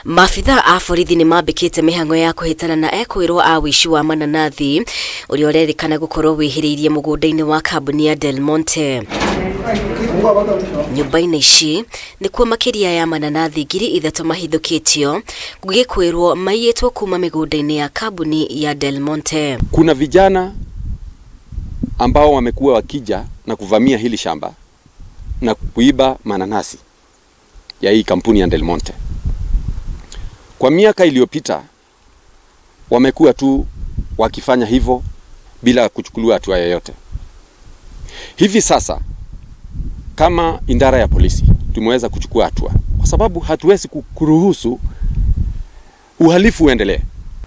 Maabitha a borithi nĩ mambĩkĩte mĩhang'o ya kũhĩtana na ekwĩrwo a wĩici wa mananathi ũrĩa ũrerĩkana gũkorwo wĩhĩrĩirie mũgũnda-inĩ wa kambuni ya Del Monte. Nyũmba-inĩ ici nĩkuo makĩria ya mananathi 3000 mahithũkĩtio gũgĩkwĩrwo maiyĩtwo kuma mĩgũnda-inĩ ya kambuni ya Del Monte. Kuna vijana ambao wamekuwa wakija na kuvamia hili shamba na kuiba mananasi ya hii kampuni ya Del Monte. Kwa miaka iliyopita wamekuwa tu wakifanya hivyo bila kuchukuliwa hatua yoyote. Hivi sasa kama idara ya polisi tumeweza kuchukua hatua kwa sababu hatuwezi kuruhusu uhalifu uendelee.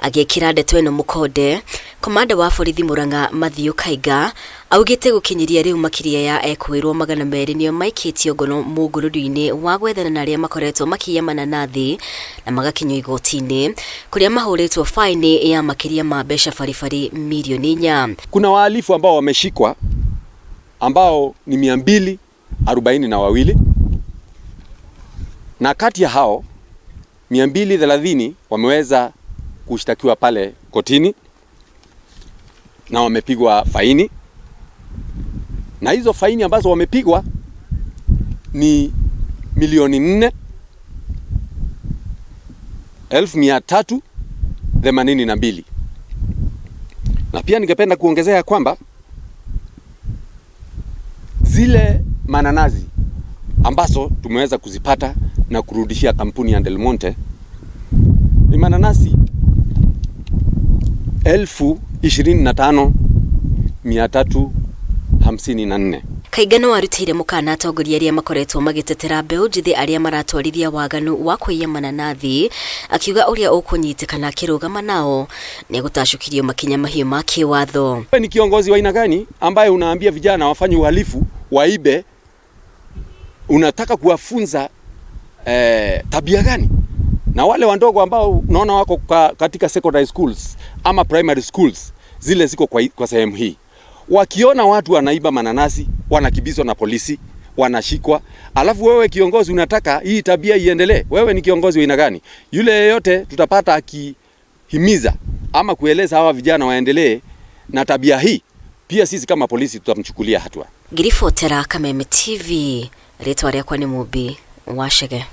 Agĩkĩra ndeto ĩno mũkonde, komanda wa borithi Murang'a Mathiũ Kaiga augĩte gũkinyĩria rĩu makĩria ya ekwĩrwo 200 nĩo maikĩtio ngono mũngũrũrio-inĩ wa gwethana na arĩa makoretwo makĩiya mananathi na magakinyio igoti-inĩ kũrĩa mahũrĩtwo faini ya makĩria ma mbeca baribari milioni 4. Kuna wahalifu ambao wameshikwa ambao ni 242 na kati ya hao 230 wameweza kushtakiwa pale kotini na wamepigwa faini, na hizo faini ambazo wamepigwa ni 4,382,000. Na pia ningependa kuongezea kwamba zile mananazi ambazo tumeweza kuzipata na kurudishia kampuni ya Del Monte ni mananasi 25,354. Kaiga no arutĩire mũkana atongoria arĩa makoretwo magĩtetera mbeũ njĩthĩ arĩa maratwarithia waganu wa kũiya mananathi, akiuga ũrĩa ũkũnyitĩkana akĩrũgama nao nĩegũtacũkĩrio makinya mahiũ ma kĩwatho. Wewe ni kiongozi wa aina gani ambaye unaambia vijana wafanye uhalifu, waibe? Unataka kuwafunza tabia gani? Na wale wandogo ambao unaona wako katika secondary schools ama primary schools zile ziko kwa sehemu hii, wakiona watu wanaiba mananasi wanakimbizwa na polisi, wanashikwa. Alafu wewe kiongozi unataka hii tabia iendelee? Wewe ni kiongozi wa aina gani? Yule yeyote tutapata akihimiza ama kueleza hawa vijana waendelee na tabia hii, pia sisi kama polisi tutamchukulia hatua. Ngiribotera Kameme TV, rĩtwa rĩakwa nĩ Mumbi Wachege.